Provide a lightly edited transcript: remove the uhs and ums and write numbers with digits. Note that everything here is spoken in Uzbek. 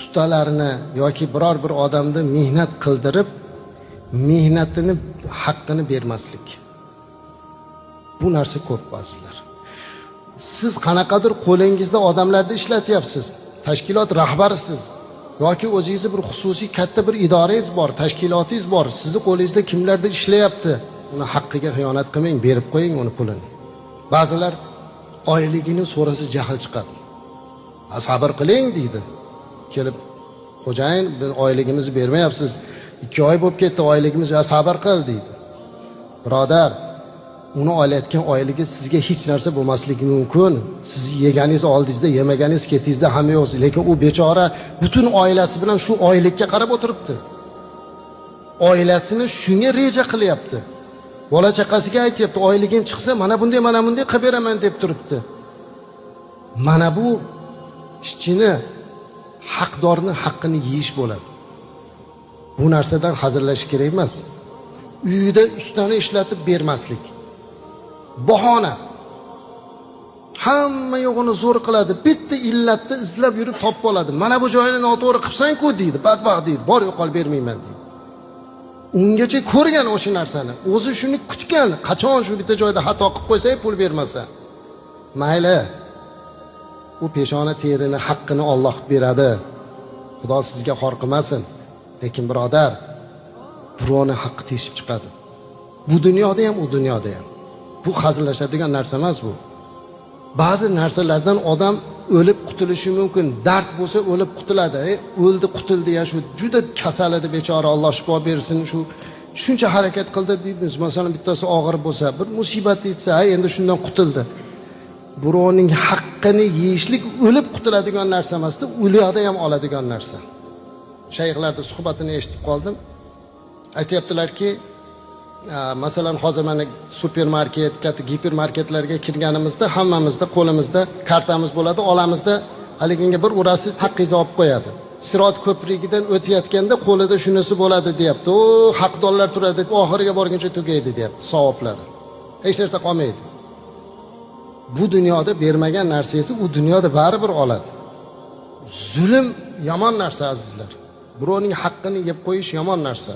Ustalarni yoki biror bir odamni mehnat qildirib, mehnatini haqqini bermaslik. Bu narsa ko'p, azizlar. Siz qanaqadir qo'lingizda odamlarni ishlatyapsiz, tashkilot rahbarisiz yoki o'zingizni bir xususiy katta bir idorangiz bor, tashkilotingiz bor, sizni qo'lingizda kimlardir ishlayapti, uni haqqiga xiyonat qilmang, berib qo'ying uni pulini. Ba'zilar oyligini so'rasa, jahl chiqadi. "Ha, sabr qiling", deydi. Kelib, "Xo'jayin, biz oyligimizni bermayapsiz, 2 oy bo'lib ketdi oyligimiz", "Ya, sabr qil", deydi. Birodar, uni olayotgan oyligi sizga hech narsa bo'lmasligi mumkin. Sizni yeganingiz oldingizda, yemaganingiz ketingizda, hamma yo'q, lekin u bechora butun oilasi bilan shu oylikka qarab o'tiribdi, oilasini shunga reja qilyapti, bola chaqasiga aytyapti, oyligim chiqsa, mana bunday, mana bunday qilib beraman, deb turibdi. Mana bu ishchini, haqdorni haqqini yeyish bo'ladi. Bu narsadan hazillashish kerak emas. Uyida ustani ishlatib bermaslik, bahona, hamma yo'g'ini zo'r qiladi, bitta illatni izlab yurib topib oladi. "Mana bu joyini noto'g'ri qilibsan-ku", deydi, badbaxt deydi, "Bor, yo'qol, bermayman", deydi. Ungacha ko'rgan o'sha narsani, o'zi shuni kutgan, qachon shu bitta joyda xato qilib qo'ysak, pul bermasa. Mayli, u peshona terini haqqini Olloh beradi, Xudo sizga xor qilmasin, lekin, birodar, birovni haqqi teshib chiqadi, bu dunyoda ham, u dunyoda ham. Bu hazillashadigan narsa emas bu. Ba'zi narsalardan odam o'lib qutulishi mumkin, dard bo'lsa, o'lib qutuladi. O'ldi, qutuldi, ya shu juda kasal edi bechora, Alloh shifo bersin, shu shuncha harakat qildi deymiz. Masalan, bittasi og'ir bo'lsa, bir musibat yetsa, "Ha, endi shundan qutuldi". Birovning haqqini yeyishlik o'lib qutuladigan narsa emasda, u yoqda ham oladigan narsa. Shayxlarni suhbatini eshitib qoldim, aytyaptilarki, masalan, hozir mana supermarket, katta gipermarketlarga kirganimizda hammamizda qo'limizda kartamiz bo'ladi, olamizda, haliginga bir urasiz, haqqingizni olib qo'yadi. Sirot ko'prigidan o'tayotganda qo'lida shunisi bo'ladi, deyapti, u haqdorlar turadi, oxiriga borguncha tugaydi, deyapti, savoblari, hech narsa qolmaydi. Bu dunyoda bermagan narsangizni u dunyoda baribir oladi. Zulm yomon narsa, azizlar, birovning haqqini yeb qo'yish yomon narsa.